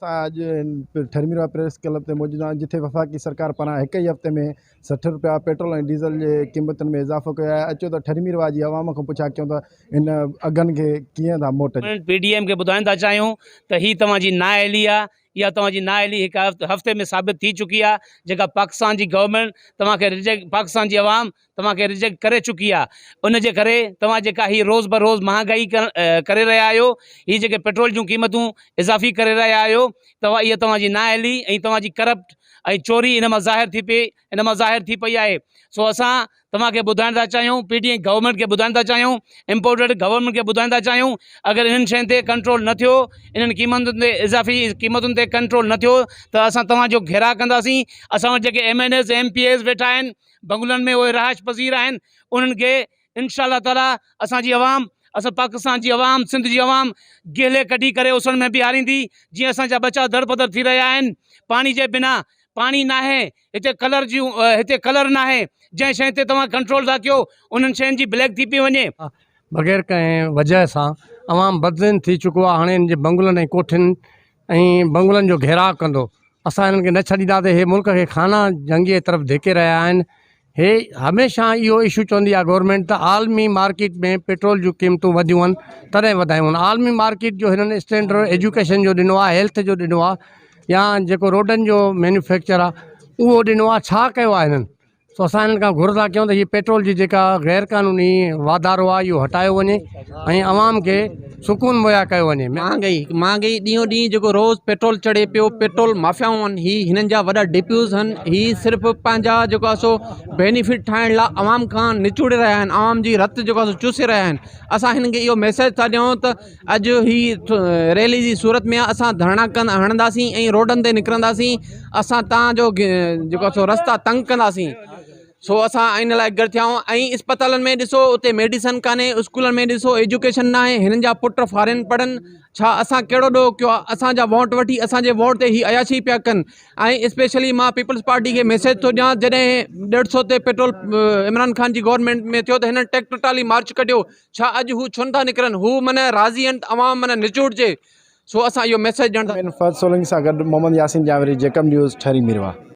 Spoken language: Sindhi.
اسان اڄ ٺرميرواهه پريس ڪلب تي موجود آهيون جتي وفاقي سرڪار پاران هڪ ئي هفتي ۾ 60 رپيا پيٽرول ۽ ڊيزل جي قيمتن ۾ اضافو ڪيو آهي اچو ته ٺرميرواهه جي عوام کان پڇا ڪيون ته هن اگهن کي ڪيئن ٿا موٽ ڏين. پي ڊي ايم کي ٻڌائڻ ٿا چاهيون ته هي توهان جي نااهلي آهي اها توهان جي نااهلي هڪ هفتي ۾ ثابت ٿي چڪي آهي جيڪا پاڪستان جي گورنمينٽ توهان کي ريجيڪٽ پاڪستان جي عوام توهان کي ريجيڪٽ ڪري چڪي آ ان جي ڪري توهان جيڪا هي روز بروز مهانگائي ڪري رهيا آهيو هي جيڪي پيٽرول جون قيمتون اضافي ڪري رهيا آهيو توهان اها توهان جي نااهلي ۽ توهان جي ڪرپٽ ۽ چوري ان مان ظاهر ٿي پئي ان مان ظاهر ٿي پئي آهي سو اسان توهان کي ٻڌائڻ ٿا چاهيون پي ٽي گورنمينٽ کي ٻڌائڻ ٿا چاهيون امپورٽيڊ گورنمينٽ کي ٻڌائڻ ٿا چاهيون اگر انهن شين تي ڪنٽرول نه ٿيو انهن قيمتن تي اضافي قيمتن تي ڪنٽرول نه ٿيو ته اسان توهان جو گهيراء ڪنداسين اسان وٽ جيڪي M N As M P As ويٺا آهن بنگلن ۾ اهي رهائش پذير آهن انهن کي انشاء الله تعالي اسان جي عوام اسان پاڪستان جي عوام سنڌ جي عوام گهلي ڪڍي ڪري اسن ۾ بيهاريندي جيئن اسان جا ٻچا دربدر ٿي رهيا آهن پاڻي جي بنا پاڻي ناهي هتي ڪلر جون هتي ڪلر ناهي جنهن شيء تي توهان ڪنٽرول ٿا ڪيو انهن شين جي بليڪ ٿي پئي وڃي. بغير ڪنهن وجهه سان عوام بدذهن ٿي چڪو آهي هاڻي هن جي بنگلن ۽ ڪوٺين ۽ بنگلن جو گهيراء ڪندو اسان هنن کي نه ڇڏينداسين هي ملڪ کي خانه جنگي طرف ڌڪي رهيا آهن هي هميشه اهو اشو چوندي آهي گورنمينٽ ته عالمي مارڪيٽ ۾ پيٽرول جون قيمتون وڌيون آهن تڏهن وڌايون آهن عالمي مارڪيٽ جو هنن اسٽينڊرڊ ايجوڪيشن جو ڏنو آهي هيلٿ جو ڏنو آهي يا جيڪو روڊن جو مينوفيڪچر آهي اهو ڏنو آهي ڇا ڪيو آهي هنن سو اسان هنن کان گهر ٿا ڪيون ته هي پيٽرول جي جيڪا غير قانوني واڌارو آهي اهو هٽايو وڃي ۽ عوام کي سڪون مهيا ڪيو وڃي. مهانگائي مهانگائي ڏينهون ڏينهن جيڪو روز پيٽرول چڙهي پيو پيٽرول مافيائون آهن هي هنن جا وڏا ڊپوز آهن هي صرف پنهنجا جيڪو آهي سو بينيفٽ ٺاهڻ لاء عوام کان نچوڙي رهيا آهن عوام جي رت جيڪو آهي سو چوسي رهيا آهن اسان هنن کي اهو ميسيج ٿا ڏيون ته اڄ هي ريلي جي صورت ۾ اسان ڌرڻا ڪن هڻنداسين ۽ روڊن تي نڪرنداسين اسان تان جو جيڪو سو رستا تنگ ڪنداسين سو اسان ان لاء گڏ ٿيا آهيون ۽ اسپتالن ۾ ڏسو اتي ميڊيسن ڪانهي اسڪولن ۾ ڏسو ايجوڪيشن ناهي هنن جا پٽ فارين پڙهن ڇا اسان ڪهڙو ڏوهه ڪيو آهي اسان جا ووٽ وٺي اسان جي ووٽ تي هي عياشي پيا ڪن ۽ اسپيشلي مان پيپلز پارٽي کي ميسيج ٿو ڏيان جڏهن ڏيڍ سو تي پيٽرول عمران خان جي گورنمينٽ ۾ ٿيو ته هنن ٽريڪٽر ٽرالي مارچ ڪڍيو ڇا اڄ هو ڇو نٿا نڪرن هو معنيٰ راضي آهن ته عوام معنيٰ نچوڙجي سو اسان اهو ميسيج ڏيڻ ٿا فهد سولنگي سان گڏ محمد ياسين جانوري جيڪب نيوز ٺري ميرواهه.